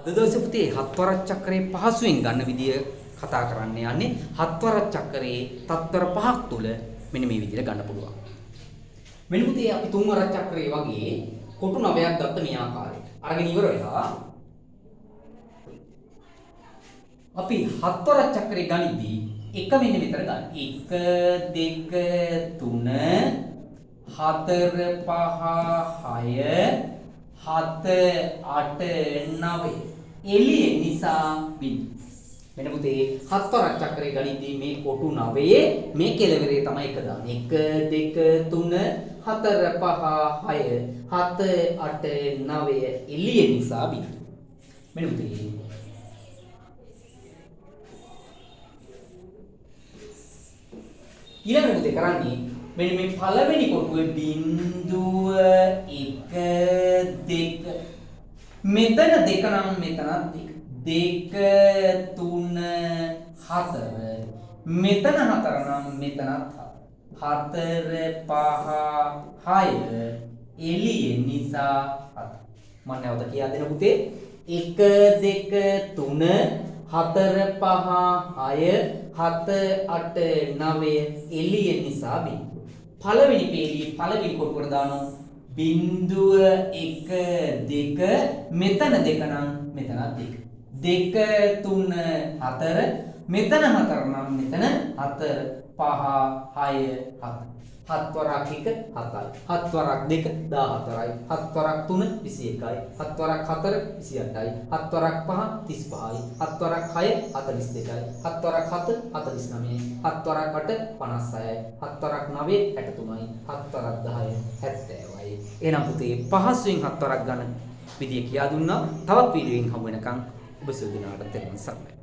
අද දවසේ පුතේ හත්වරක් චක්‍රයේ පහසුවෙන් ගන්න විදිය කතා කරන්න යන්නේ. හත්වරක් චක්‍රයේ තත්පර පහක් තුල මෙන්න මේ විදියට ගන්න පුළුවන්. මෙන්න පුතේ අපි තුන්වරක් චක්‍රයේ වගේ කොටු නවයක් ගත්ත මේ ආකාරයට. අරගෙන ඉවර වෙලා අපි හත්වරක් චක්‍රේ ගනිද්දී එක මෙන්න මෙතන ගන්න. 1 2 3 4 5 6 7 8 9 එළිය නිසා බිඳුව. මෙන්න පුතේ හත්වරක් චක්‍රේ ගනිද්දී මේ කොටු නවයේ මේ කෙළවරේ තමයි එක දාන්නේ. 1 2 3 4 5 6 7 8 9 එළිය නිසා බිඳුව. මෙන්න පුතේ ඊළඟට පුතේ කරන්නේ මෙන්න මේ පළවෙනි කොටුවේ බිඳුව 1 2 මෙතන 2 නම් මෙතනත් 2 2 3 4 මෙතන 4 නම් මෙතනත් 4 4 5 6 එළිය නිසා 7. මම නැවත කියා දෙන පුතේ 1 2 3 4 5 6 7 8 9 එළිය නිසා බිඳුව. පළවෙනි පේළියේ පළවෙනි කොටුවට දානවා බිඳුව 1 2 මෙතන 2 නම් මෙතනත් 2 2 3 4 මෙතන 4 නම් මෙතන 4 5 6 7. හත් වරක් 1 7යි, හත් වරක් 2 14යි, හත් වරක් 3 21යි, හත් වරක් 4 28යි, හත් වරක් 5 35යි, හත් වරක් 6 42යි, හත් වරක් 7 49යි, හත් වරක් 8 56යි, හත් වරක් 9 63යි, හත් වරක් 10 70යි. එහෙනම් පුතේ පහසුවෙන් හත් වරක් ගන්න විදිය කියා දුන්නා. තවත් වීඩියෝ එකකින් හමු වෙනකන් ඔබ සියලු දෙනාට තෙරුවන් සරණයි.